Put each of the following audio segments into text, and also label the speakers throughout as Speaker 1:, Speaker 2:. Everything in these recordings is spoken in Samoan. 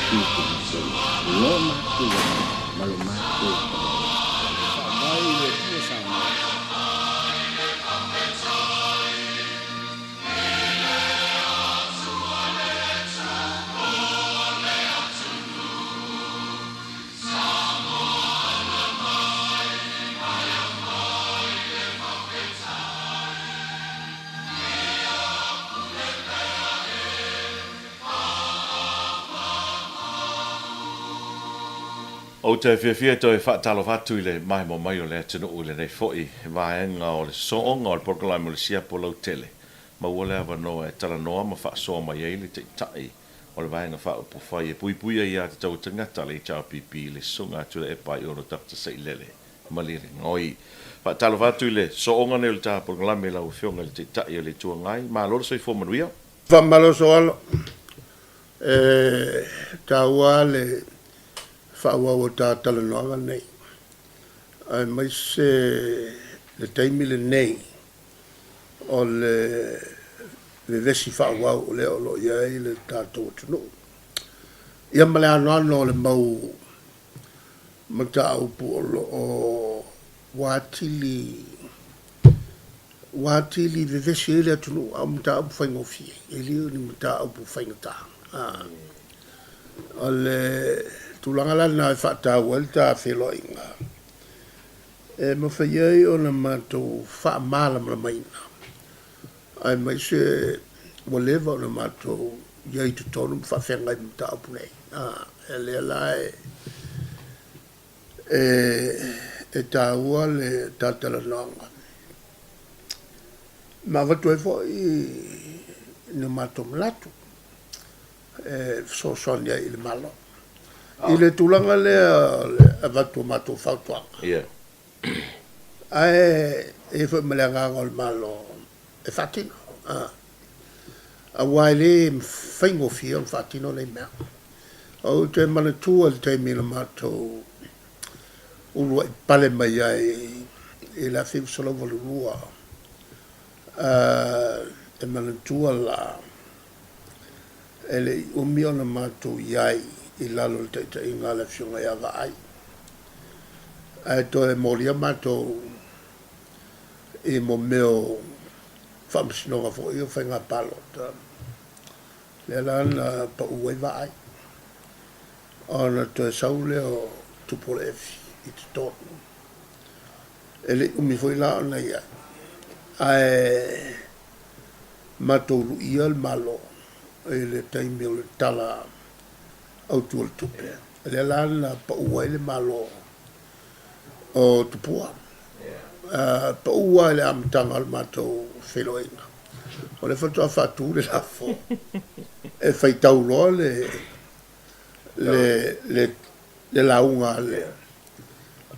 Speaker 1: Pisinisi, lo matou agaga ma lo matou tamaoaiga.
Speaker 2: Faavae i le Atua Samoa.
Speaker 3: Ou te fiafia e toe faatalofa atu i le maemo mai o le atunuu i lenei foi vaega o le sooga o le polokalame o le Siapo Lautele. Maua le avanoa e talanoa ma faasoa mai ai le Taitai o le Vaega Faaupufai e Puipuia Aiā Tatau a Tagata, le HRPP, le Susuga Tuilaepa Aiono Dr. Sailele Malielegaoi. Faatalofa atu i le sooga nei o le ta polokalame i lau Afioga i le Taitai o le Itu Agai. Malo le soifua manuia.
Speaker 4: Faamalo Soalo. E taua lava le faaauau o ta talanoaga nei, aemaise le taimi lenei o le vevesi faaauau o lea o lo o i ai le tatou atunuu. Ia ma le anoano o le mau mataupu o lo o ua atili ua atili vevesi ai le atunuu, a o mataupu faigofie, e le o ni mataupu faigata. O le tulaga la lena e faataua ai le ta feiloaiga, e mafai ai ona matou faamalamalamaina, aemaise ua leva ona matou i ai i totonu ma faafeagai ma mataupu nei. O lea la e taua le talatalanoaga ma avatu ai foi ni o matou manatu e fesoasoani ai i le Malo i le tulaga lea o le avatu o matou fautuaga. Ae i ai foi ma le agaga o le Malo e faatino, aua e le faigofie ona faatino nei mea. Ou te manatua i le taimi na matou uluai pale mai ai i le 1982, e manatua la e le i umi ona matou i ai i lalo o le taitaiga a le Afioga ia Vaai, ae toe molia matou i mo mea o faamasinoga foi o faiga palota, lea la na pau ai Vaai, ona toe sau lea o Tupuola-Efi i totonu. E le i umi foi la ona i ai, ae matou luia le Malo i le taimi o le Tala Autu o le Tupe, lea la na pau ai le Malo o Tupua. Pau lava i le amataga o le matou feiloaiga, o lea faatoa faatu le lafo e faitau loa le lauga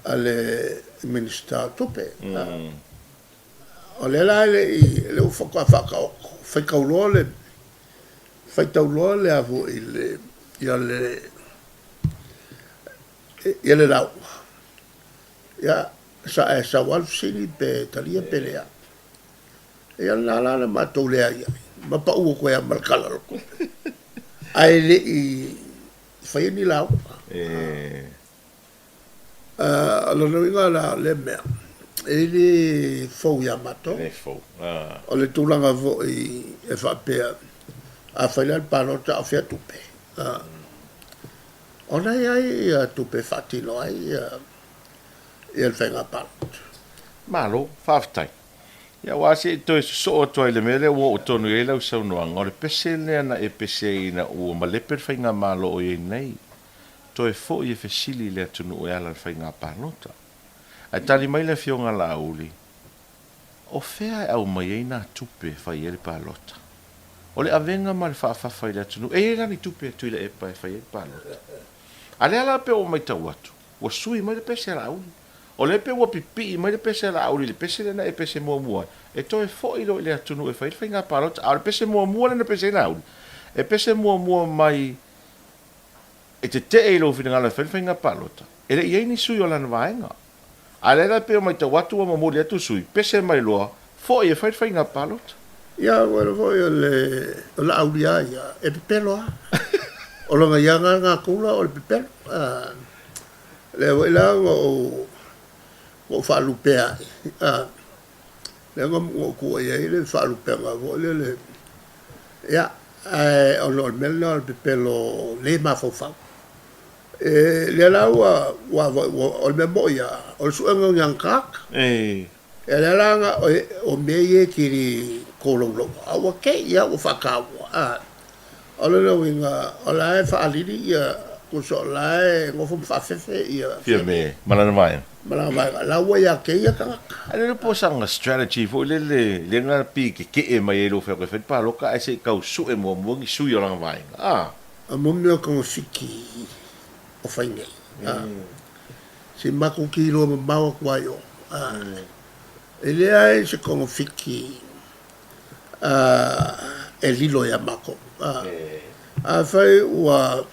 Speaker 4: a le Minisita o Tupe. O lea la e le i, lea ua faatoa faataoto, faitau loa le, faitau loa le a foi le, ia le, ia le lauga. Ia, sa e sau lava le fesili pe talia pe leai. Ia lena la na matou leai ai, ma pau atu ai lava ma le Tala o le Tupe. Ae le i faia ni lauga. O lona uiga la o lea mea, e le fou ia matou.
Speaker 3: E le fou.
Speaker 4: O le tulaga foi e faapea, a fai la le palota a o fea tupe? Ona e i ai tupe e faatino ai le faiga palota.
Speaker 3: Malo, faafetai. Ia aua se i toe sosoo atu ai i le mea lea ua oo tonu i ai lau saunoaga, o le pese lea na e pese ai ina ua malepe le faigamalo o i ai nei. toe foi e fesili i le atunuu e ala i le faiga palota. Ae tali mai le Afioga Laauli, O fea e aumai ai nā tupe e fai ai le palota? O le avega ma le faafafa i le atunuu, e i ai la ni tupe a Tuilaepa e fai ai le palota? A lea la pei ua matau atu, ua sui mai le pese a Laauli. O lea pei ua pipii mai le pese a Laauli i le pese lea na e pese muamua ai, e toe foi loa i le atunuu e fai ai le faiga palota. A o le pese muamua lea na pese ai Laauli, e pese muamua mai e tetee i lou finagalo e fai le faiga palota, e le i i ai ni sui o lana vaega. A o lea la e pei o matau atu ua momoli atu sui, pese mai loa, foi e fai le faiga palota.
Speaker 4: Ia, ua iloa foi o le Laauli lava ia, e pepelo lava. O lona iana lena la o le pepelo. Lea foi la na ou na ou faalupea ai, lea na ou tuua i ai le faalupega foi lele, ia, ae ona o le mea lena o le pepelo le mafaufau. E, lea la ua, ua, ua, o le mea moni lava, o le suega o ni ana tagata. Ia lea la na, o mea ia e te le tolaulauina, a ua te i lava ua faataua, a. O lona uiga, o la e faalili ia, tusa o la e nofo ma faafefe ia.
Speaker 3: Fiame, ma lana vaega.
Speaker 4: Ma lana vaega, la ua ia te ia tagata.
Speaker 3: Ae le iloa po o sana strategy foi lele, lea na pikekee mai ai i lou feagai e fai le palota ae se i tau sue muamua ni sui o lana vaega, a.
Speaker 4: A mo mea o togafiti o fai nei, a. Se i matou kiloa mamao atu lava i o, a. E leai se togafiti e lilo ia matou. Afai ua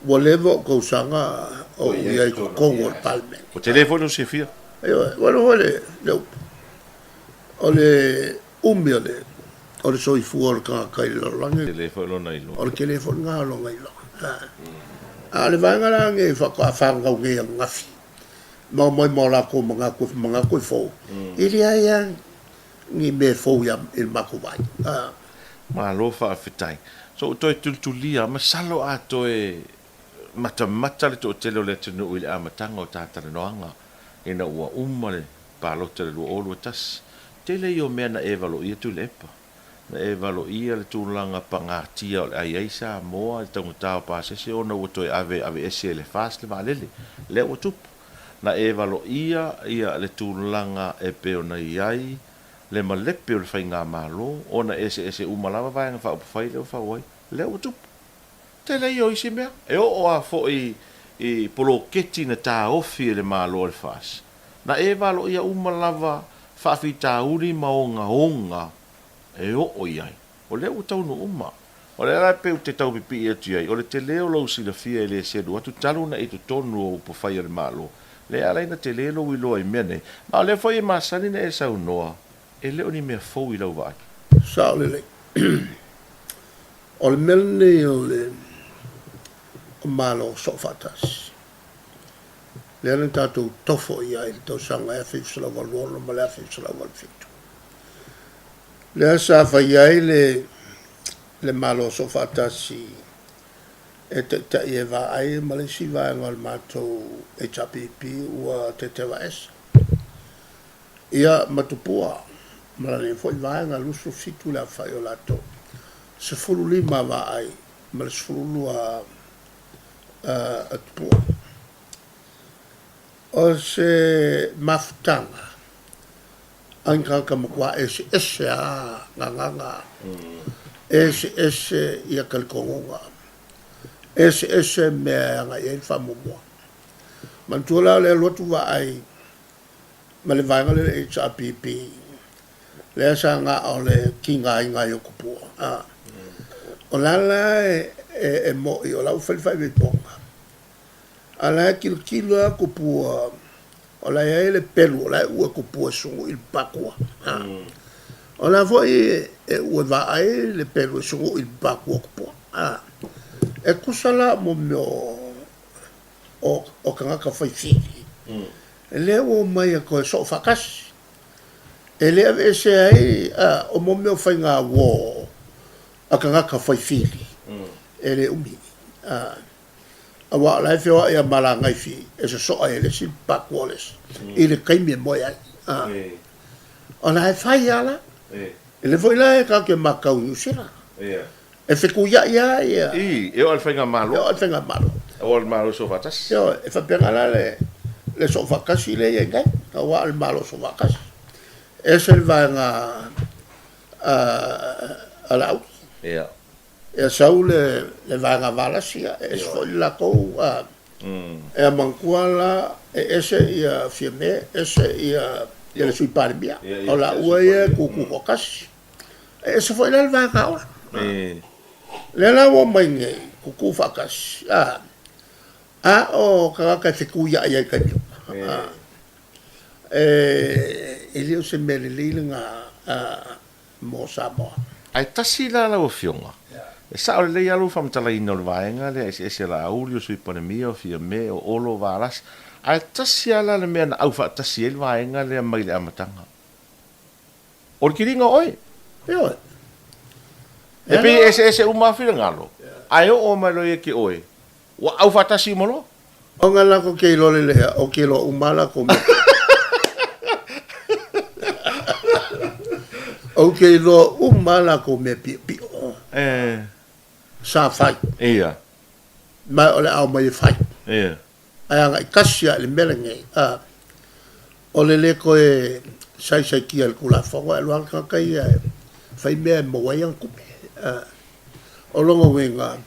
Speaker 4: ua leva ou tausaga o ou i ai i totonu o le Palemene.
Speaker 3: Ua tele foi lou silafia.
Speaker 4: Ioe, ua iloa foi le upu, o le umi o le o le soifua o le tagata i le lalolagi,
Speaker 3: Tele foi lona iloa.
Speaker 4: O le tele foi lena o lona iloa. A o le vaega la lenei faatoa fanau nei ananafi, ma omai ma o latou manatu, manatu e fou, e leai lava ni mea fou ia i le matou vaai.
Speaker 3: Malo faafetai. So ua toe tulitulia, masalo a toe matamata le toatele o le atunuu i le amataga o ta talanoaga ina ua uma le palota i le 2021. Tele ia o mea na e valoia Tuilaepa. Na e valoia le tulaga pagatia o le ai ai Samoa i le taugata o pasese ona ua toe ave aveese e le FAST le vaalele. Lea ua tupu. Na e valoia ia le tulaga e pei ona i ai le malepe o le faigamalo, ona eseese uma lava Vaega Faaupufai lea ua fau ai, lea ua tupu. Tele ia o isi mea, e oo lava foi i poloketi na taofi e le Malo a le FAS. Na e valoia uma lava faafitauli ma ogaoga e oo i ai. O lea ua taunuu uma. O le ala e pei ou te tau pipii atu i ai, o le tele o lou silafia e le selu atu talu ona e i totonu o upufai a le Malo, lea e ala ai ona tele lou iloa i mea nei. Ma o lea foi e masani ona e saunoa, e le o ni mea fou i lau vaai.
Speaker 4: Sao lelei. O le mea lenei o le Malo Soofaatasi, lea na tatou tofo i ai i le tausaga e 1986 ma le 1987. Lea sa fai ai le le Malo Soofaatasi e taitai e vaai ma le isi vaega o le matou HRPP ua tetevaese. Ia ma Tupua ma lana foi vaega 27 le aofai o latou, 15 a Vaai ma le 12 a Tupua. O se mafutaga A ni tagata matua eseese a gagaga, eseese ia talitonuga, eseese mea e agai ai le faamuamua. Manatua la o le alu atu vaai ma le vaega lea o le HRPP, lea sa na o le tigaina ai o tupua, a. O la la e moni o la ua fai le faaipoipoga, a o la e tilotilo lava tupua O la e i ai le pelu o la e ua tupua e sugu i le patua. O la foi e ua vaai le pelu e sugu i le patua tupua. E tusa la mo mea o tagata fai fili, lea ua omai e toe soo faatasi. E le aveese ai o mo mea o faiga uo a tagata fai fili, e le umi. Aua o la e feoai a Malagaifi e sosoa ai e le isi le patua o le isi i le taimi e moe ai. O la e fai lava la. E le foi la e tatou te matau i Niu Sila. E fetuiai lava ia.
Speaker 3: E oo i le faigamalo.
Speaker 4: E oo i le faigamalo.
Speaker 3: Aua o le Malo Soofaatasi.
Speaker 4: Ioe, e faapena la le soofaatasi lea e i ai nei, aua o le Malo Soofaatasi. E ese le vaega a Laauli.
Speaker 3: Ia.
Speaker 4: Ia sau le le vaega valasi ia e ese foi le latou a e manatua la e ese ia Fiame ese ia ia le Sui Palemia o laua ia e tutu toatasi. E ese foi la le vaega ola. Lea la ua omai nei tutu faatasi a a o tagata e fetuiai ai i taimi uma. E le o se mea lelei lena mo Samoa.
Speaker 3: Ae tasi la lau Afioga, E sao lelei lava lou faamatalaina o le vaega lea eseese o Laauli, o Sui Palemia, o Fiame, o Olo, o Valasi, ae tasi lava la le mea na aufaatasi ai le vaega lea mai le amataga. O le kiliga o oe.
Speaker 4: Ioe.
Speaker 3: E pei e eseese uma lava finagalo, ae oo mai loa ia te oe, ua aufaatasi uma loa.
Speaker 4: Ona latou te iloa lelei au, ou te iloa uma lava latou mea. Ou te iloa uma lava latou mea piopio. Sa fai.
Speaker 3: Ia.
Speaker 4: Ma o le a omai e fai.
Speaker 3: Ia.
Speaker 4: Ae agai tasi lava i le mea lenei, a, o le le toe saisaitia i le Tulafono, ae alu lava le tagata ia e fai mea e maua ai ana tupe. A, o lona uiga,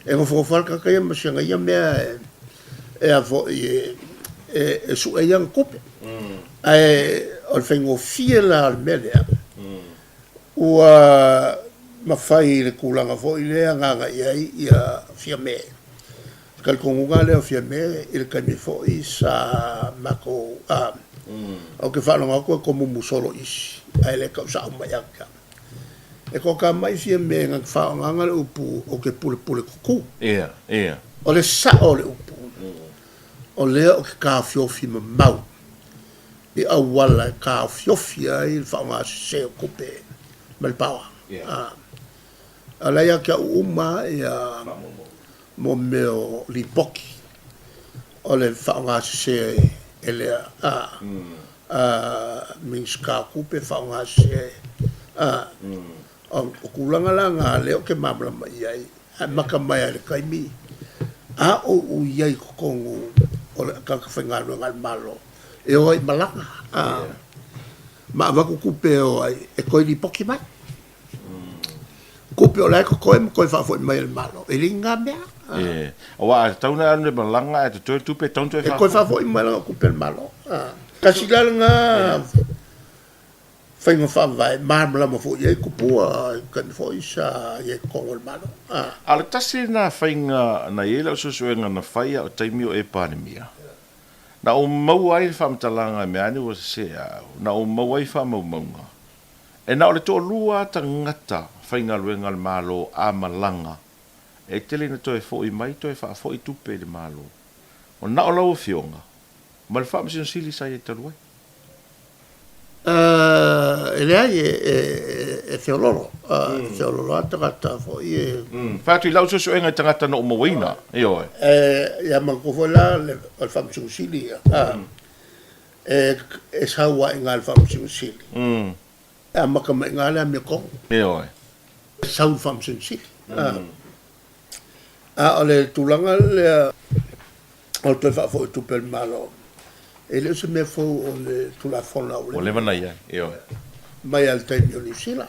Speaker 4: e nofonofo lava le tagata ia ma si ana ia mea e a foi e sue ai ana tupe. Ae o le faigofie la o le mea lea, ua mafai i le tulaga foi lea na agai ai ia Fiame. Talitonuga lea o Fiame i le taimi foi sa matou, a, ou te faalogo atu e tomumu solo isi, ae le tau sao mai ia te au. E toatamai Fiame na te faaaogaina le upu ou te pulepule tutu.
Speaker 3: Ia, ia.
Speaker 4: O le sao o le upu, o lea ou te taofiofi mamau i auala e taofiofi ai le faaaoga sese o tupe ma le paoa. Ia. A o la ia te au uma ia mo mea o lipoti o le faaaoga sese e lea a Minisita o Tupe faaaoga sese a o tulaga la na lea ou te malamalama i ai ae maka mai lava i le taimi a ou i ai i totonu o le tagata faigaluega a le Malo e o ai i malaga a ma avatu tupe e o ai e toe lipoti mai. Tupe o la e totoe ma toe faafoi mai e le Malo, e le na mea.
Speaker 3: E, aua a tatau ona alu i le malaga ae totoe le tupe, e tatau ona toe
Speaker 4: faafoi. E toe faafoi mai lana tupe e le Malo. Tasi la lena faiga faavae malamalama foi i ai tupua i taimi foi sa i ai i totonu o le Malo.
Speaker 3: A o le tasi lena faiga na i ai lau suesuega na fai a o taimi o e Palemia, na ou maua ai le faamatalaga e mea ane ua sese au, na ou maua ai faamaumauga E na o le toalua lava tagata faigaluega a le Malo a malaga e tele ina toe foi mai toe faafoi tupe i le Malo. O na o lau Afioga ma le Faamasino Sili sa i ai talu ai.
Speaker 4: E leai, e feololo, e feololo lava tagata foi e.
Speaker 3: Fai atu i lau suesuega i tagata na ou mauaina, ioe.
Speaker 4: Ia manatua foi la o le Faamasino Sili ia. E sau lava i ina i le Faamasino Sili. E amata mai i ina le amiotonu.
Speaker 3: Ioe.
Speaker 4: E sau i le Faamasino Sili. A o le tulaga lea o le toe faafoi o tupe a le Malo, e le o se mea fou o le Tulafono a
Speaker 3: ua leva na i ai. Ioe.
Speaker 4: Mai lava i le taimi o Niu Sila.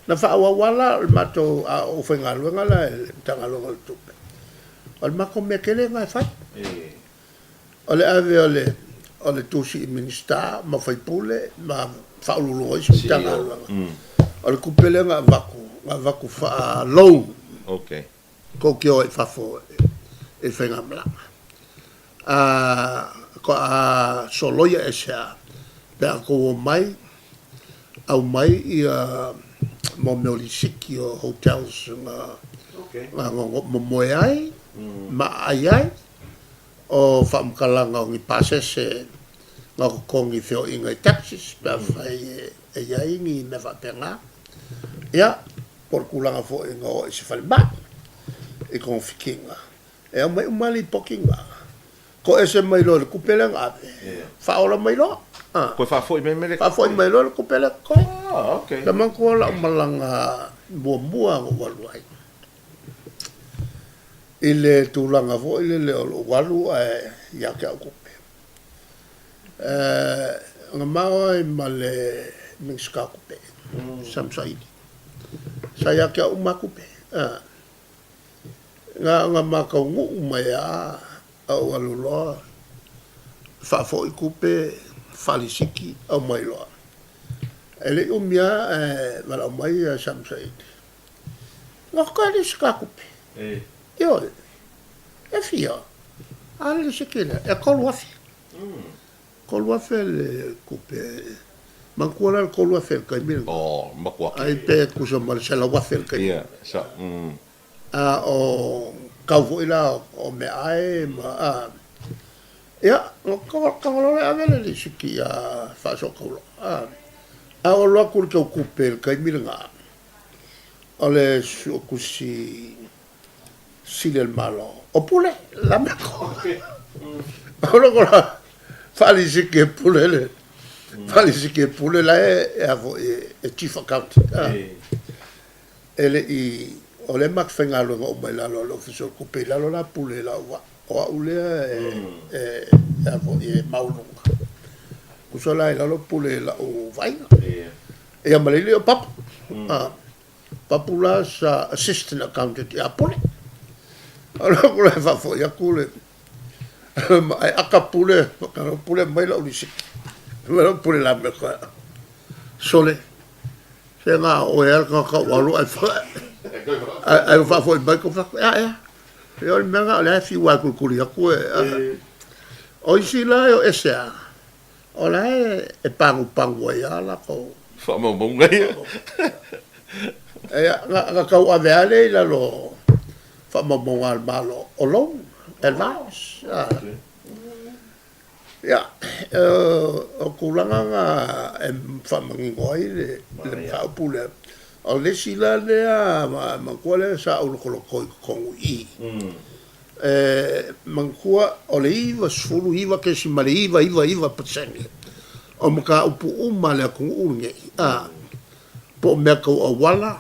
Speaker 4: Na faaauau lava la o le matou, a o ou faigaluega la i le Matagaluega o le Tupe, o le matou mea tele lena e fai. O le ave o le o le tusi i Minisita ma faipule ma faauluuluga o isi Matagaluega. O le tupe lea na avatu, na avatu faa loan.
Speaker 3: Okay.
Speaker 4: Tou te o ai i fafo i le faigamalaga. A a soloia ese a pe a tou omai aumai ia mo mea o lisiti o hotels na na momoe ai ma aai ai. O faamatalaga o ni pasese na totogi i feoaiga i taxis pe afai e i ai ni mea faapena. Ia, po o le tulaga foi na oo i se falemai i togafitiga, e aumai uma lava lipoti na. Toese mai loa i le tupe lea na ave, faaola mai loa.
Speaker 3: Toe faafoi mai ma le.
Speaker 4: Faafoi mai loa le tupe lea totoe. Na manatua lau malaga muamua na ou alu ai. I le tulaga foi lele o lou alu ae ia te au tupe. Na mao ai ma le Minisita o Tupe, Sam Saidi. Sa ia te au uma tupe. Na ona ma taunuu mai lava a ou alu loa faafoi tupe, faalisiki, aumai loa. E le i umi lava ae valaau mai Sam Saidi. Noho le isi tupe. Ioe. E fia? A le lisiti lea, e 3000. 3000 le tupe. Manatua la le 3000 i le taimi lena.
Speaker 3: Oh, matua
Speaker 4: Ai pe tusa ma le 100,000 i le taimi.
Speaker 3: Ia, sa.
Speaker 4: A o kau foi la o meaai ma, a, ia, tago loa lea ave le lisiti ia Faasootauloa, a. Ae ou alu atu i le teutupe i le taimi lena, o le suetusi sili a le Malo, o Pule Lameko. O loko la faalisiti e Pule le faalisiti e Pule la e a foi e Chief Accountant. E le i, o lea matou te faigaluega uma i lalo o le Ofisa o Tupe i lalo la Pule i lau vaa, o au lea e a foi e maualuga. Tusa la i lalo Pule i lau vaaiga. Ia ma le alii o Papu. Papu la sa Assistant Accountant ia Pule. O lou la e faafoi atu le ae aka Pule, Pule aumai lau lisiti. Aumai lau Pule Lameko. Sole, se na o oe lava le tagata ua alu ae ua faafoi mai kou fai atu, ea ea, se o le mea lena o lea e fiu lava e kulikuli atu e. O isi la e o ese lava, o la e pagupagu ai lava latou
Speaker 3: faamaumauga ia.
Speaker 4: Ia, na tauave lava lea i lalo o faamaumauga a le Malo, o loan, advance. Ia, o tulaga na e faamanino ai le mataupu lea. O le isi la lea manatua lea sa ou lotoloto i totonu i i, e manatua o le 99.999 pasene o mataupu uma a le atunuu lenei, po o mea tau auala,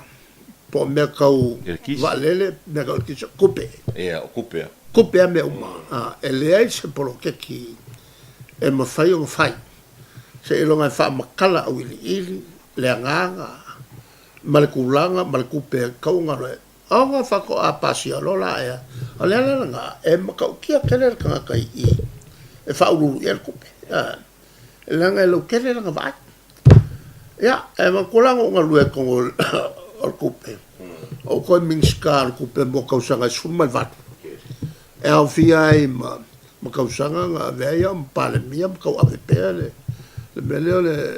Speaker 4: po o mea tau vaalele, mea tau eletise, tupe.
Speaker 3: Ia, o tupe
Speaker 4: lava. Tupe lava mea uma. E leai se poloketi e mafai ona fai seiloga e faamatala auiliili le agaga ma le tulaga ma le tupe e tatau ona alu ai. Ona faatoa pasia loa la ea. O le ala lena e matautia tele le tagata i i e faauluulu i ai le tupe, leaga e lautele lana vaai. Ia, e manatua la na ou galue ai i totonu o le tupe, o ou toe Minisita o le Tupe mo tausaga e 18, e aofia ai ma tausaga na avea ai au ma Palemia ma tauave pea le mea lea o le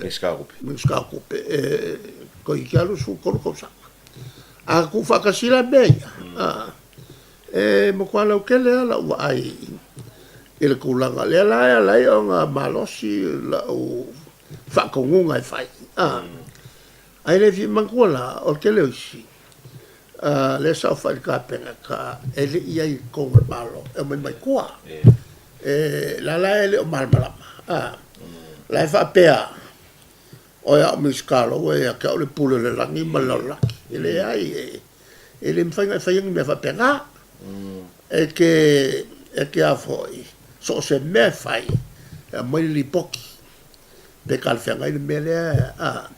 Speaker 4: Minisita o Tupe, e toeitiiti lava 23 tausaga. A tuufaatasi la mea ia, E matua lautele lava lau vaai i le tulaga lea la e ala ai ona malosi lau faatonuga e fai. Ae le fia manatua la, o le tele o isi lea sa ou fai i le Kapeneta e le i i ai i totonu o le Malo, e omai mai tua. E la la e le o malamalama, la e faapea, Oe a o Minisita loa ua ia te au le pule o le lagi ma le lalolagi. E leai, e le mafai ona e faia ni mea faapena. E te, e te a foi, so o se mea e fai, e aumai le lipoti, pe talafeagai le mea lea, a,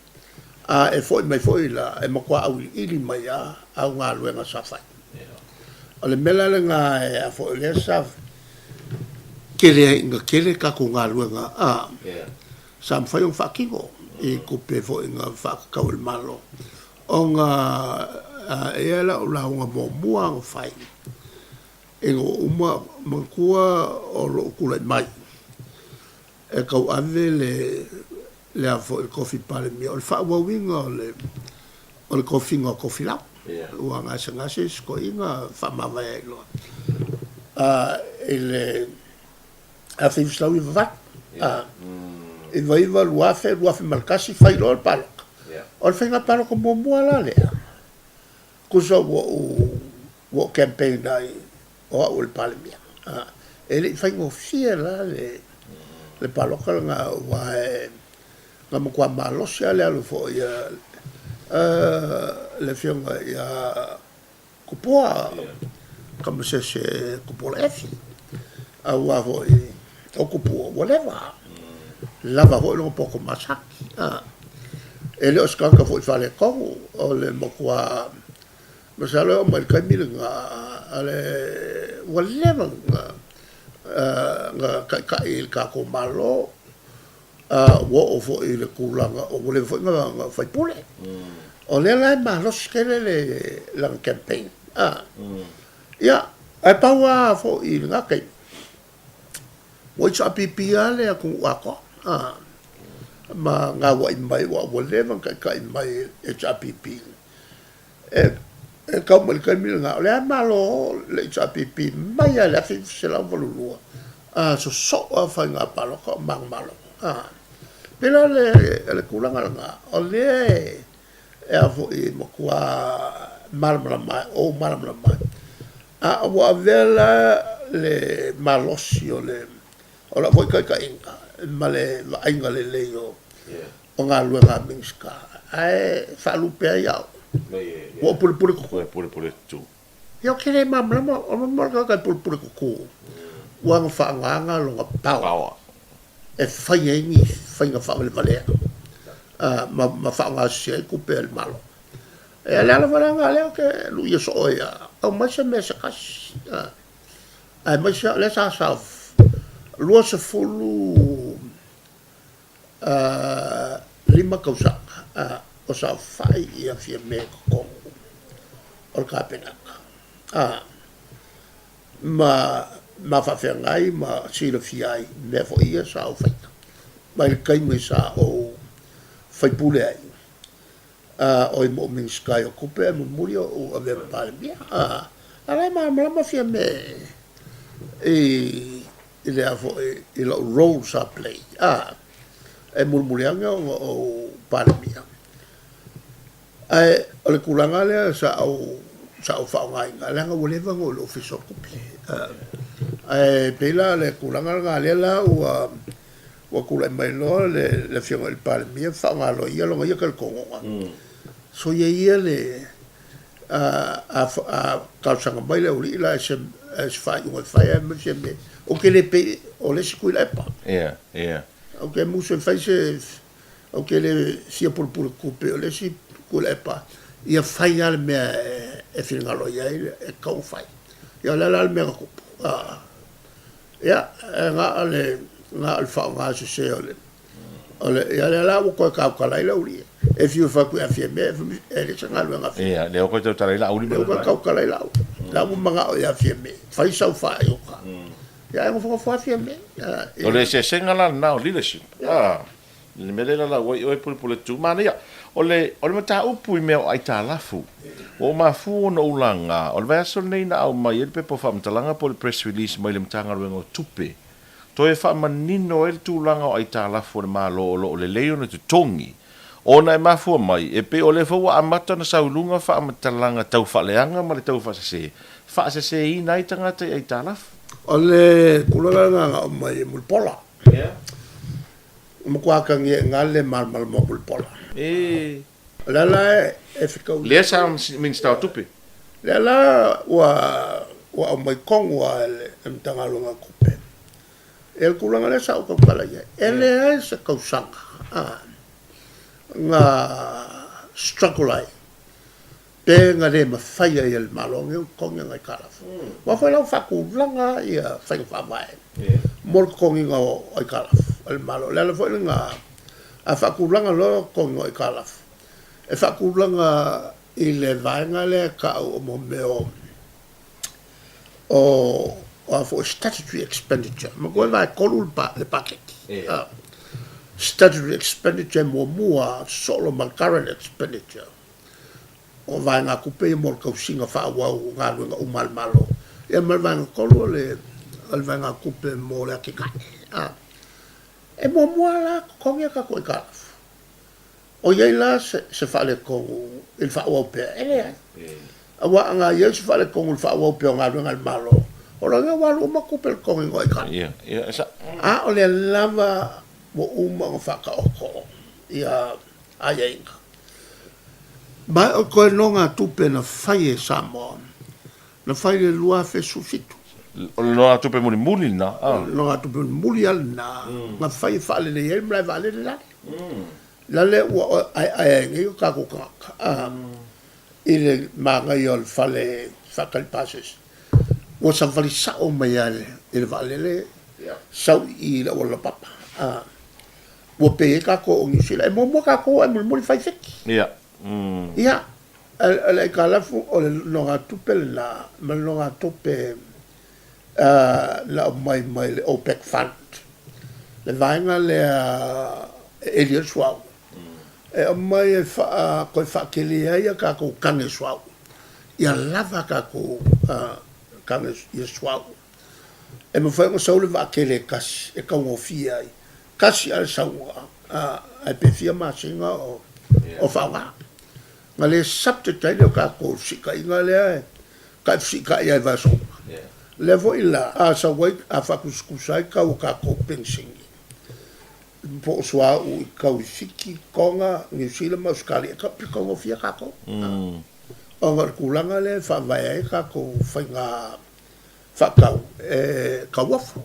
Speaker 4: a e foi mai foi la, e matua auiliili mai lava au galuega sa fai. O le mea la lena e a foi, o lea sa tele ai ina tele tatou galuega, a. Sa mafai ona faatino i tupe foi na faatatau e le Malo ona e i ai lau lauga muamua na fai ina ua uma, manatua o lou tulai mai e tauave le le a foi le tofi Palemia, o le faaauauina o le o le tofiga o Tofilau ua gasegase isi toeaiina faamavae ai loa i le 1998, a, 99, 2000, 2001, fai loa le palota. O le faiga palota muamua la lea, tusa ua ou, ua ou campaign ai o au o le Palemia. A, e le i faigofie la le, le palota lena aua e, na matua malosi lava le alu foi a le Afioga ia Tupua, Tamasese Tupua Laefi, aua foi o Tupua ua leva, lava foi lona poto masani. E le o se tagata foi faaletonu, o le matua, masalo e oo mai i le taimi lena, ua leva ona taitai i le tatou Malo, ua oo foi i le tulaga ua leva foi ona faipule. O lea la e malosi tele le lana campaign. Ia, ae pau lava foi i lena taimi, ua HRPP lava le atunuu atoa ma gauai mai aua ua leva ona taitai mai e HRPP. E tau mai i le taimi lena, o lea Malo le HRPP mai lava i le 1982, a sosoo lava faiga palota o manumalo. A, pei la o le tulaga lena, o lea e a foi e matua malamalama ai, ou malamalama ai. A ua avea la le malosi o le o lau foi taitaiga ma le vaaiga lelei o o galuega a Minisita, ae faalupe ai au, ua ou pulepule tutu.
Speaker 3: Ua e pulepule tutu.
Speaker 4: Ia ou te le malamalama, o le mea o le tagata e pulepule tutu, ua ana faaaogaina lona power e fai ai ni faiga faavalevalea ma ma faaaoga sese ai tupe a le Malo. Ia o le ala foi lena lea ou te luia soo ai, aumai se mea se tasi. Aemaise o lea sa sa 25 tausaga o saofai ia Fiame i totonu o le Kapeneta ma ma faafeagai ma silafia ai mea foi ia sa ou faia mai le taimi sa ou faipule ai oi ma ou Minisita o Tupe ae mulimuli ou avea ma Palemia. A la e malamalama Fiame i i le a foi i lou role sa play a e mulimuli ane ona ou Palemia. Ae o le tulaga lea sa ou sa ou faaaogaina leaga ua leva ona ou i le Ofisa o Tupe. Ae pei la o le tulaga lena lea la ua ua tulai mai loa le le Afioga i le Palemia faaaoga loa e ia lona ia talitonuga. Soia ia le a talosaga mai le aualii la i se faaiuga e fai ae fai mai Fiame, ou te le pei o le isi Tuilaepa.
Speaker 3: Ia, ia.
Speaker 4: Ou te musu e fai se, ou te le fia pulepule tupe o le isi Tuilaepa, ia fai lava le mea e finagalo i ai e tatau ona fai. Ia o le a la le mea na tupu? Ia, na o le, na o le faaaoga sese o le, o le, ia lea la ua toe tautala ai le aualii. E fiu e fai atu ia Fiame, e leai se galuega a Fiame.
Speaker 3: Ia, lea ua toe tautala ai Laauli
Speaker 4: ma. Lea ua toe tautala ai Laauli. La ua manao ia Fiame, fai sau faaiuga. Ia ae nofonofo lava Fiame.
Speaker 3: O le eseesega la lena o leadership. A, le mea lea e lalau ai oe Pulepuletu. Manaia, o le, o le mataupu i mea o aitalafu, ua ou mafua ona ou laga, o le vaiaso lenei na aumai ai le pepa o faamatalaga po o le press release mai le Matagaluega o Tupe, toe faamanino ai le tulaga o aitalafu a le Malo o lo o lelei ona totogi, ona e mafua mai, e pei o lea foi ua amata ona sau i luga faamatalaga tau faaleaga ma le tau faasese, faaseseina ai tagata i aitalafu.
Speaker 4: O le tulaga lena na aumai e Mulipola. Ua matua atagia i ina le malamalama o Mulipola. O lea la e fetaui.
Speaker 3: Lea sa Minisita o Tupe.
Speaker 4: Lea la ua ua aumai tonu lava e le Matagaluega o Tupe. Ia le tulaga lea sa ou tautala i ai, e leai se tausaga na struggle ai pe na le mafai ai e le Malo lenei ona totogi ana aitalafu. Aua foi la ua faatulaga ia faiga faavae mo le totogiina o aitalafu a le Malo. O le ala foi lena, a faatulaga loa le totogiina o aitalafu, e faatulaga i le vaega lea e tau o mea o o a foi statutory expenditure. Manatua e vaetolu le paketi. Statutory expenditure muamua sosolo ma le current expenditure. O vaegatupe ia mo le tausiga faaauau o galuega uma a le Malo. Ia ma le vaega tolu o le vaegatupe mo le atinae. E muamua la totogi a tatou aitalafu. O i ai la se faaletonu i le faaauau pea? E leai. Aua a na i ai se faaletonu i le faaauau pea o galuega a le Malo, o lona uiga ua alu uma tupe i le totogiina o aitalafu. A o lea lava ua uma ona faataoto ia aiaiga. Ma o toe nogatupe na fai e Samoa, na fai i le 2017.
Speaker 3: O le nogatupe mulimuli lena?
Speaker 4: O le nogatupe mulimuli lava lena na fai e faalelei ai le malae vaalele lale. Lale ua aeae ai nei o tatou tagata i le manaia o le fale faatali pasese. Ua savali sao mai lava i le vaalele sau i i le auala laupapa. Ua pei ai tatou o Niu Sila, e muamua tatou ae mulimuli fai Fiti.
Speaker 3: Ia.
Speaker 4: Ia, o le aitalafu, o le nogatupe lena ma le nogatupe na aumai mai le OPEC Fund, le vaega lea e eli ai le suauu, e aumai e toe faatele ai a tatou tane suauu. Ia lava a tatou tane ia suauu. E mafai ona sau le vaa tele e tasi e taugofie ai, tasi lava le sauga ae pe fia masina o faaaoga. Na le subject ai lea o tatou i le fesiitaiga lea e taifesiitai lava i vaiaso uma. Lea foi la a sau ai, a faatusatusa ai tau o tatou penisini po o suauu i tau i Fiti, Toga, Niu Sila ma Ausetalia, e pito taugofie tatou. Ona o le tulaga lea e faavae ai tatou faiga faatau e tauofo,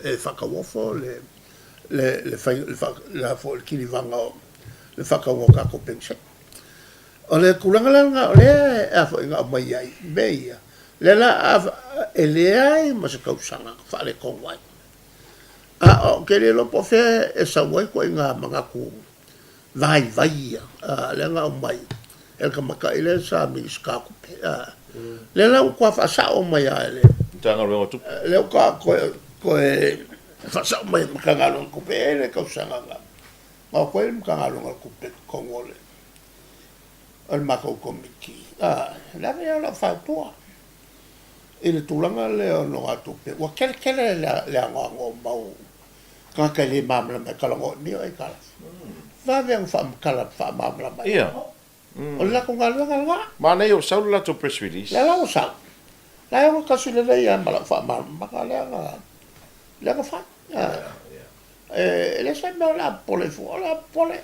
Speaker 4: e faatauofo le le le kilivaga o le faatauga o tatou penisini. O le tulaga la lena o lea e a foi na aumai ai mea ia, lea la e leai ma se tausaga na faaletonu ai. A ou te le iloa po o fea e sau ai ituaiga manatu vaivai ia, lea na aumai e le tamaitai lea sa Minisita o Tupe. Lea la ua toa faasao mai lava e le
Speaker 3: Matagaluega o Tupe.
Speaker 4: Lea ua toa toe faasao mai e le Matagaluega o Tupe, e i ai le tausaga na o atu ai le Matagaluega o Tupe i totonu o le matou Komiti, le ave lea o lau fautua i le tulaga lea o nogatupe, ua tele tele le anoano o mau tagata e le malamalama e talanoa i mea o aitalafu. Vave ona faamatala faamalamalama ai. O le latou galuega lena.
Speaker 3: Manaia ua sau le latou press release.
Speaker 4: Lea la ua sau. La e ogatasi lelei lava ma lau faamalamalamaga lea na, lea na fai. E le se mea o le a popole fua, o le a popole.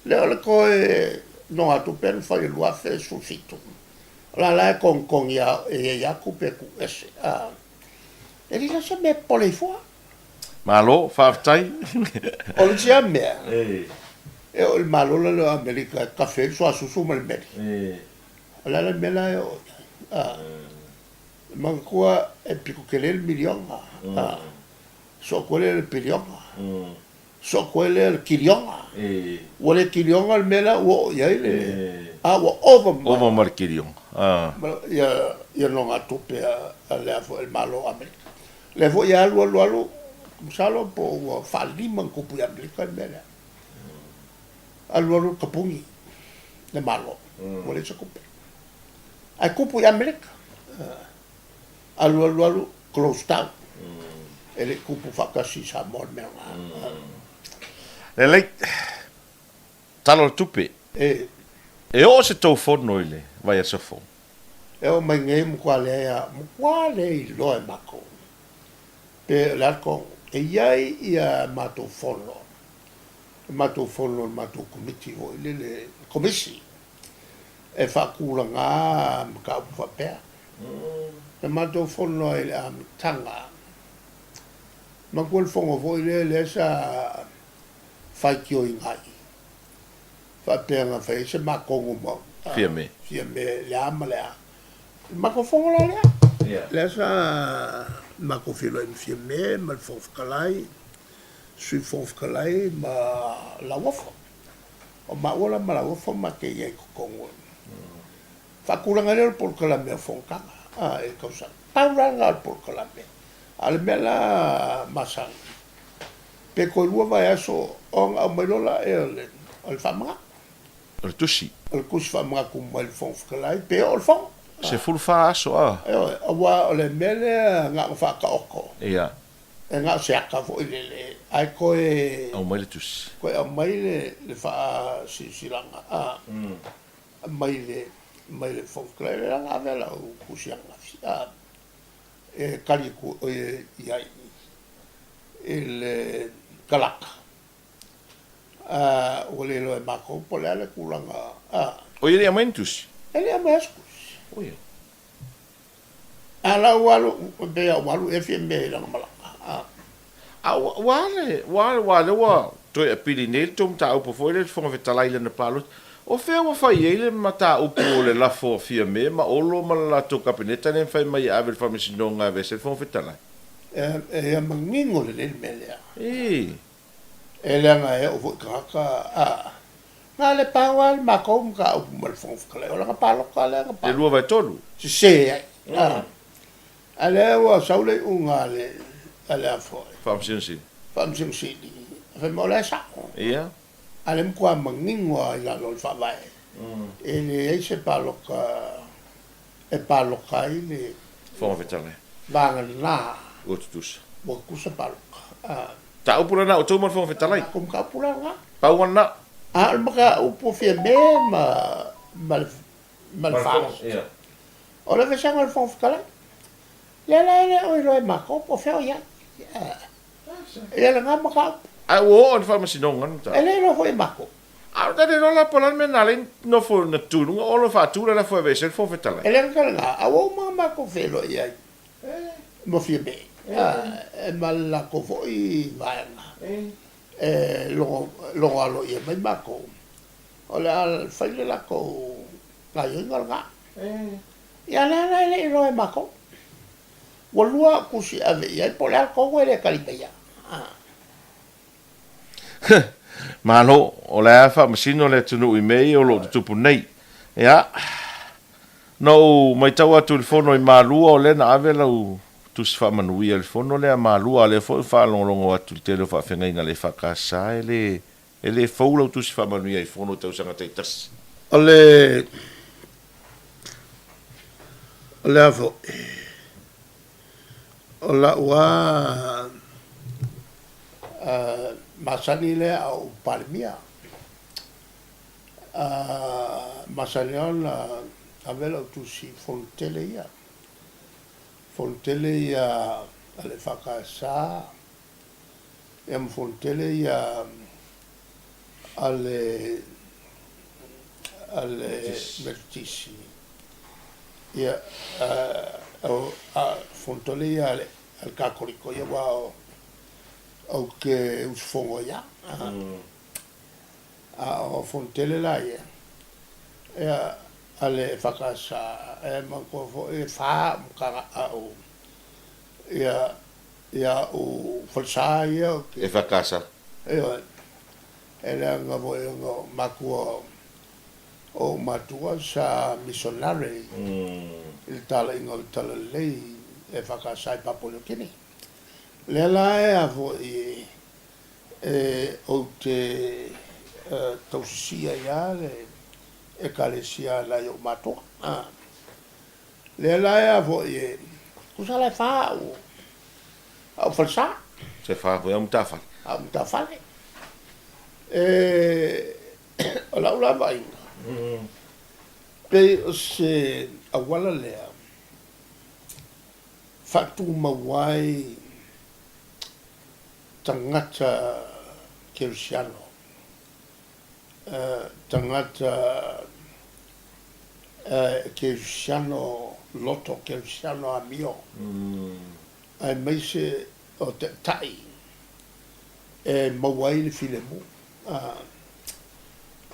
Speaker 4: Lea o le toe nogatupe na fai i le 2017. O la la e togitogi lava e i ai lava tupe e tuu ese. E le se mea e popole ai fua.
Speaker 3: Malo, faafetai.
Speaker 4: O le isi lava mea, e oo i le Malo lea o Amerika e kafe ai le suasusu ma le meli. O le a le mea la e oo i ai? Manatua e pito tele le miliona, soo atu ai lea i le piliona, soo atu ai lea i le kiliona. Ua le kiliona le mea la ua oo i ai le, a ua ova
Speaker 3: ma, ova ma le kiliona.
Speaker 4: Ia nogatupe a le Malo o Amerika. Lea foi e alu alu alu, masalo po ua faalima ona tupu i Amerika le mea lea. Alu alu tapuni le Malo, ua leai se tupe. Ae tupu i Amerika. Alu alu alu, close down. E le i tupu faatasi i Samoa le mea lena.
Speaker 3: Lelei, Tala o le Tupe. E oo se tou fono i le vaiaso fou?
Speaker 4: E oo mai nei matua leai a, matua le iloa e matou pe o le a le tonu. E i ai ia matou fono, le matou fono le matou komiti foi lele, komisi e faatulaga mataupu faapea. Na matou fono ai i le amataga, manatua le fono foi lea lea sa faitioina ai, faapea na fai ai se matonu ma
Speaker 3: Fiame.
Speaker 4: Fiame le a ma le a. Le matou fono la lea. Lea sa matou feiloai ma Fiame ma le Fofoga Fetalai, Sui Fofoga Fetalai ma Lauofo. O maua la ma Lauofo ma te i ai i totonu. Faatulaga lea o le polokalame o fonotaga i le tausaga. Pau la lena o le polokalame. A o le mea la masani, pe toe lua vaiaso ona aumai loa lea o le faamanatu.
Speaker 3: O le tusi.
Speaker 4: O le tusi faamanatu mai le Fofoga Fetalai pe oo le Fono.
Speaker 3: 14 aso a.
Speaker 4: Ioe, aua o le mea lea na ona faataoto.
Speaker 3: Ia.
Speaker 4: E na o se ata foi lele, ae toe.
Speaker 3: Aumai le tusi.
Speaker 4: Toe aumai le faasilasilaga a, mai le mai le Fofoga Fetalai. Lea la na ave lau tusi ananafi a, e tali atu i ai i le kalaka, a ua le iloa e matou po o le a le tulaga a.
Speaker 3: Oi e le i aumai ni tusi?
Speaker 4: E le i aumai lava se tusi.
Speaker 3: Oi.
Speaker 4: A la ua alu, e pei lava ua alu ea Fiamē i lana malaga a.
Speaker 3: A ua a le, ua a, aua o lea ua toe apili nei le tou mataupu foi lea i le Fofoga Fetalai i lana palota. O fea ua fai i ai le mataupu o le lafo a Fiamē ma Olo ma le latou Kapeneta lea na fai mai e ave i le Faamasinoga e aveese ai le Fofoga Fetalai?
Speaker 4: E ia manino lelei le mea lea.
Speaker 3: Ii.
Speaker 4: E leaga e oo foi i tagata a. Na o le pau lava le matou mataupu ma le Fofoga Fetalai, o lana palota lea na
Speaker 3: Le 2/3.
Speaker 4: Sese ai. A lea ua sau le iuga a le a le a foi.
Speaker 3: Faamasino Sili.
Speaker 4: Faamasino Sili, fai mai o la e sao.
Speaker 3: Ia.
Speaker 4: A lea matua manino lava i lalo o le Faavae, e leai se palota. E paloka ai le
Speaker 3: Fofoga Fetalai.
Speaker 4: Vaega lena.
Speaker 3: Ua tutusa.
Speaker 4: Ua tutusa paloka.
Speaker 3: Mataupu lena outou ma le Fofoga Fetalai.
Speaker 4: Matou mataupu la lena.
Speaker 3: Pau lava lena.
Speaker 4: A o le mataupu o Fiame ma ma le ma le FAST. O le aveeseina o le Fofoga Fetalai. Lea la e le o iloa e matou po o fea o i ai. Ia lena mataupu.
Speaker 3: Ae ua oo i le Faamasinoga le mataupu.
Speaker 4: E le iloa foi e matou.
Speaker 3: A o le iloa la po o le a le mea na ala ai nofo na tu i luga Olo faatu le lafo e aveese ai le Fofoga Fetalai.
Speaker 4: E le gata i lena, a ua uma ona matou feiloai ai ma Fiame ma le latou foi vaega e logo aloaia mai matou, o le a fai le latou gaoioiga lena. Ia a lea la e le i iloa e matou. Ua lua au tusi e ave i ai, po o le a le tonu e le tali mai ai.
Speaker 3: Malo, o la e faamasino le atunuu i mea ia o lo o tutupu nei. Ia, na ou matau atu i le fono i Malua, o lea na ave lau tusi faamanuia i le fono lea a Malua, a o lea foi ua faalogologo atu i le tele o faafeagaiga a le EFKS, e le, e le fou lau tusi faamanuia i fono i tausaga taitasi.
Speaker 4: O le, o le a foi, o lau lava masani lea a ou Palemia. Masani lava ona ave lau tusi i fono tele ia. Fono tele ia a le EFKS, ia ma fono tele ia a le a le Metotisi. Ia, fono tele ia a le Kakoliko ia aua ou te usufono ai lava. A o fono tele la ia, ia a le EFKS, e manatua foi e fa au ia ia au falesa ia ou te.
Speaker 3: EFKS.
Speaker 4: Ioe. E leaga foi ona o matua o ou matua sa missionary i le talaiga o le Talalelei EFKS i Papua New Guinea. Lea la e a foi e ou te tausisia ai lava le Ekalesia a nai ou matua. Lea la e a foi e tusa la e fa au au falesa.
Speaker 3: Se fa foi au matafale.
Speaker 4: Au matafale. E o lau la vaaiga, pei o se auala lea faatumau ai tagata kerisiano, tagata kerisiano loto, kerisiano amio, aemaise o taitai e maua ai le filemu.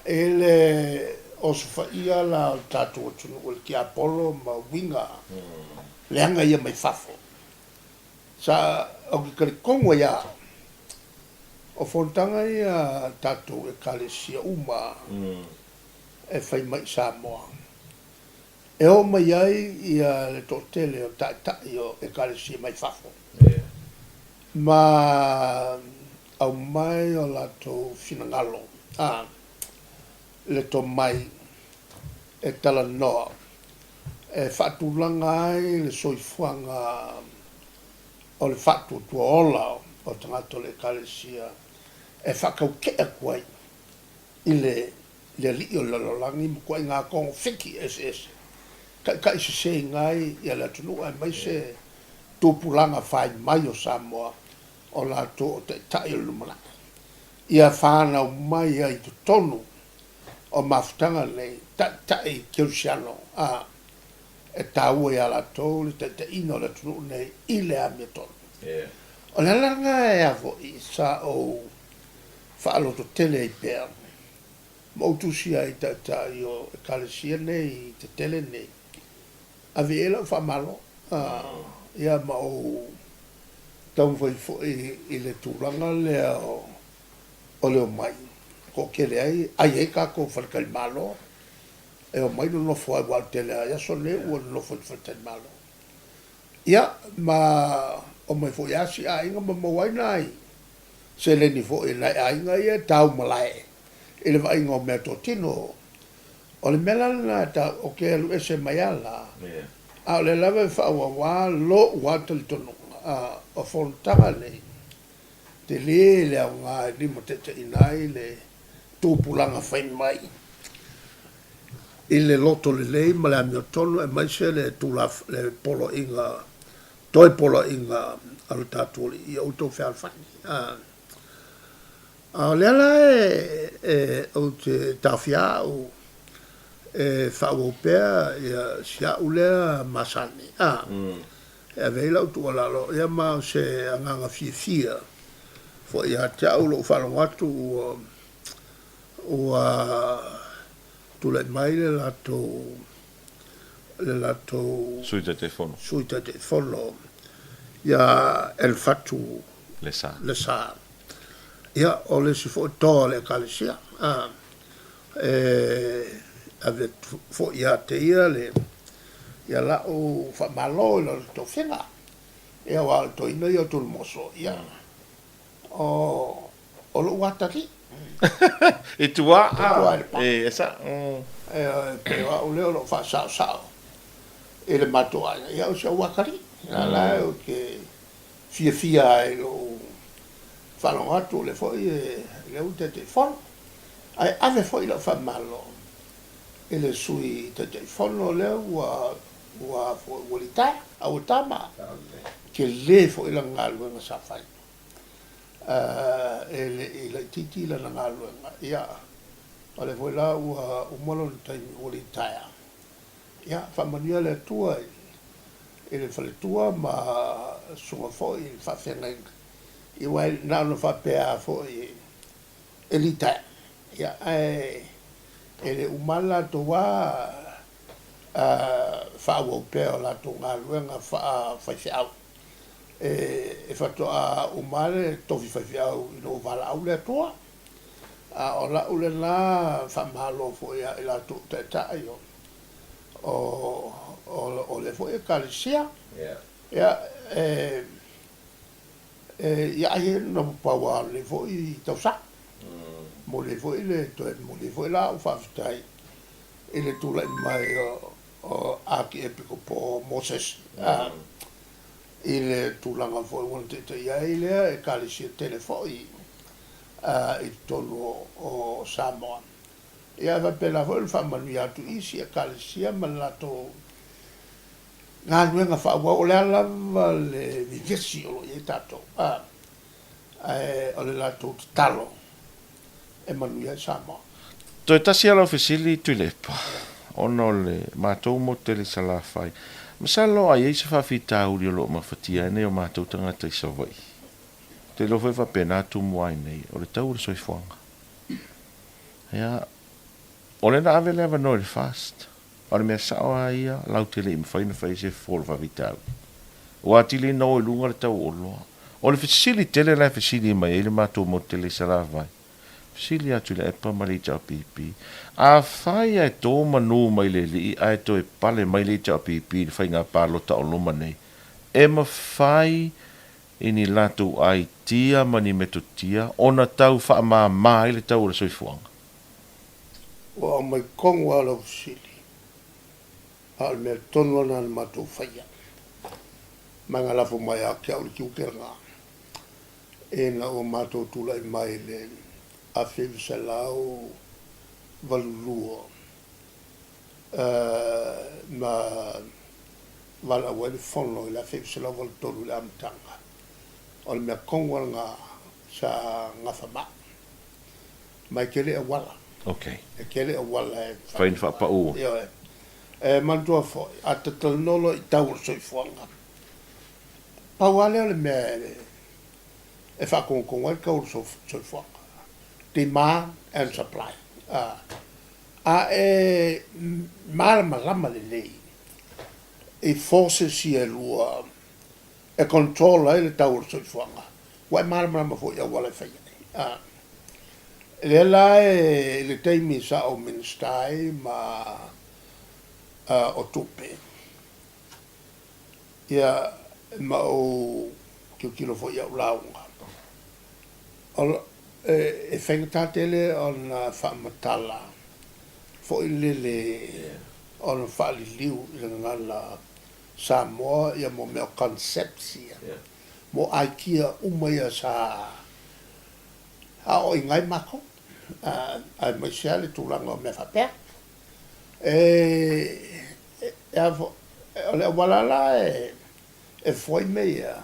Speaker 4: I le osofaia la o le tatou atunuu e le tiapolo ma uiga leaga ia mai fafo, sa ou te talitonu ai lava o fonotaga ia a tatou Ekalesia uma e fai mai i Samoa, e oo mai ai ia le toatele o taitai o Ekalesia mai fafo ma aumai o latou finagalo a le tomai e talanoa e faatulaga ai le soifuaga o le faatuatua ola o tagata o le Ekalesia e faatautee atu ai i le le alii o le lalolagi ma ituaiga togafiti eseese, taitai seseina ai ia le atunuu aemaise tupulaga fai mai o Samoa o latou o taitai o le lumanai. Ia fanau mai ai i totonu o mafutaga nei taitai kerisiano a e taua ia latou le taitaiina o le atunuu nei i le amiotonu. O le ala lena e a foi sa ou faalototele ai pea ma ou tusia ai i taitai o Ekalesia nei tetele nei, ave i ai lau faamalo, ia ma ou taumafai foi i le tulaga lea o le omai, toatele ai, ai ai tatou faletalimalo, e omai nonofo ai, aua o le tele lava i aso nei ua nonofo i le faletalimalo. Ia, ma omai foi lava si aiga ma maua ai nai seleni foi a nai aiga ia e tau malae i le vaaiga o meatotino. O le mea la lena e tau, ou te alu ese mai a la, a o lea lava e faaauau a lo'u a talitonuga, a, o fonotaga nei, tele le aoga e limataitaiina ai le tupulaga fai mai i le loto lelei ma le amiotonu aemaise le tulaf, le poloaiga, toe poloaiga a lo tatou Alii ia outou fealofani. A, a o lea la e, e, ou te taofia au e faaauau pea ia si a'u lea masani, a, e ave ai lau tuualalo, ia ma o se agaga fiafia foi ia te au lou faalogo atu ua ua tulai mai le latou le latou
Speaker 3: Sui Taitaifono.
Speaker 4: Sui Taitaifono ia Elefatu
Speaker 3: Lesa.
Speaker 4: Lesa. Ia, o le isi foi toa o le Ekalesia, a, e ave atu foi ia te ia le, ia la'u faamalo i lana tofiga, ia aua o le toeaina ia o Tulimoso, ia, o, o lo'u atalii.
Speaker 3: I tua,
Speaker 4: I tua i le pa.
Speaker 3: E, e sa.
Speaker 4: E, pei o a'u lea o lo'o faasaosao i le matou aiga, ia o si o'u atalii, la la ou te fiafia ai i lo'u faalogo atu o lea foi e, lea ua Taitaifono. Ae ave foi lau faamalo i le Sui Taitaifono lea ua ua foi ua litaea, a ua tama. Tele foi lana galuega sa fai. E le i laitiiti lana galuega. Ia, o lea foi la ua uma lona taimi ua litaea. Ia, faamanuia le Atua i le faletua ma susuga foi i le faafeagaiga. Ia aua na ona faapea lava foi e litaea, ia, ae e le uma lava le latou lava faaauau pea o latou galuega faa-faifeau. E faatoa uma lava le tofi faifeau ina ua valaau le Atua. A o la'u lena faamalo foi ia i latou o taitai o lea foi Ekalesia. Ia, e ia ai na pau lava o lenei foi tausaga. Momoli ai foi le toe momoli ai foi la au faafetai i le tulai mai o Akiepikopo Mosese i le tulaga foi ua na taitaia ai lea Ekalesia tele foi i totonu o Samoa. Ia e faapena foi ona faamanuia atu i isi Ekalesia ma le latou galuega faaauau. O le a lava le vevesi o lo o i ai tatou, ae o le latou tatalo e manuia ai Samoa.
Speaker 3: Toe tasi lava lau fesili Tuilaepa, ona o le matou motu tele i Salafai, masalo a i ai se faafitauli o lo o mafatia ai nai o matou tagata i Savaii, Ou te iloa foi e faapena tumu ai nei, o le tau o le soifuaga. Ia, o lea na ave le avanoa i le FAST, a o le mea sao lava ia, latou te le i mafai ona fai se fofo o le faafitauli. Ua atili ona o i luga le tau o oloa. O le fesili tele la e fesili mai ai le matou motu tele i Salafai, fesili atu i le EPA ma le HRPP, afai ae to manu mai le alii ae toe pale mai le HRPP i le faiga palota o loma nei, e mafai i ni latou aitia ma ni metotia ona tau faamama ai le tau o le soifuaga.
Speaker 4: Ua aumai tonu lava lau fesili, a o le mea tonu lava lena na matou faia. Ma na lafo mai ia te au le tiute lena, ina ua matou tulai mai i le 1982, ma valaau ai le Fono i le 1983 i le amataga. O le mea tonu lava lena sa gafa ma au. Ma e tele auala.
Speaker 3: Okay.
Speaker 4: E tele auala e
Speaker 3: fai ni faapau.
Speaker 4: Ioe. E manatua foi, a ta talanoa loa i tau o le soifuaga, pau lava lea o le mea e faatonutonu ai le tau o le soifuaga, demand and supply. A e malamalama lelei i forces ia e lua e control ai le tau o le soifuaga, ua e malamalama foi i auala e fai ai. A, lea la e i le taimi sa ou Minisita ai ma o tupe, ia ma ou tilotilo foi i au lauga, e faigata tele ona faamatala. foi lele ona faaliliu i le gagana Samoa ia mo mea o concepts ia, mo aikia uma ia sa aoaoina ai matou, aemaise lava le tulaga o mea faapea. E, e a foi, o le auala la e fua ai mea ia,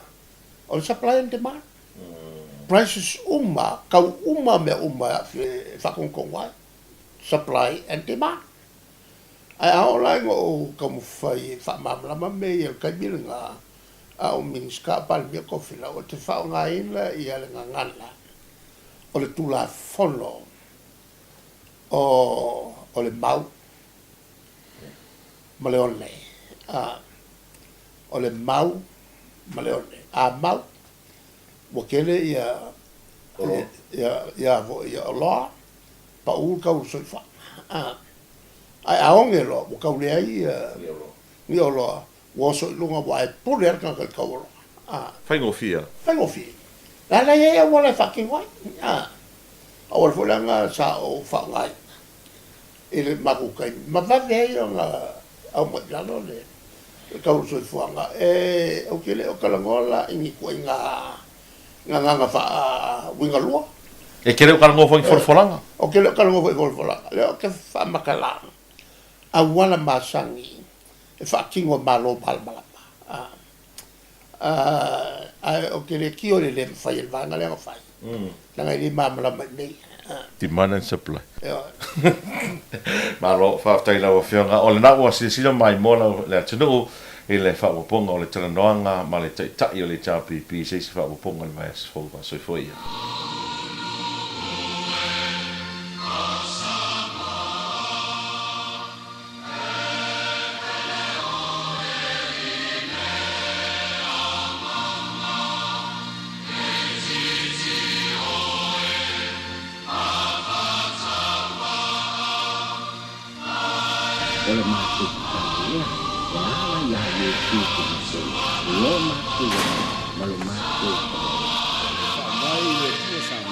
Speaker 4: o le supply and demand. Prices uma, tau uma mea uma e aafia e faatonutonu ai, supply and demand. Ae a oo la ina ou taumafai e faamalamalama mea ia i le taimi lena a o Minisita o Palemia Tofilau, ou te faaaogaina ia le gagana o le Tulafono o o le mau ma le one, a, o le mau ma le one. A mau, ua tele ia ia ia foi ia oloa, pau le tau o le soifuaga, a. Ae a oge loa, ua tau leai ni oloa, ua oso i luga aua e pule lava le tagata i le tau oloa. A.
Speaker 3: Faigofie.
Speaker 4: Faigofie. La la i ai auala e faatino ai. A. Auala foi leaga sa ou faaaogaina i le matou taimi ma vave ai ona aumai i lalo le tau o le soifuaga. E, ou te le o talanoa la i ni ituaiga gagana faauigalua.
Speaker 3: E te le o talanoa foi i folafolaga?
Speaker 4: Ou te le o talanoa foi i folafolaga. Lea ou te faamatala auala masani e faatino e Malo malamalama. Ae ou te le tio i le le mafai e le vaega lea ona fai, leaga e le malamalama i mea ia.
Speaker 3: Demand and supply. Malo, faafetai i lau Afioga. O lena ua silasila maimoa lau, le atunuu i le faaopoopoga o le talanoaga ma le Taitai o le HRPP i se isi faaopoopoga i le vaiaso fou. Soifua ia.
Speaker 1: O le matou tatalo lea e ala iā Iesu Keriso lo matou Alii ma lo matou Faavae.
Speaker 2: Faavae i le Atua Samoa.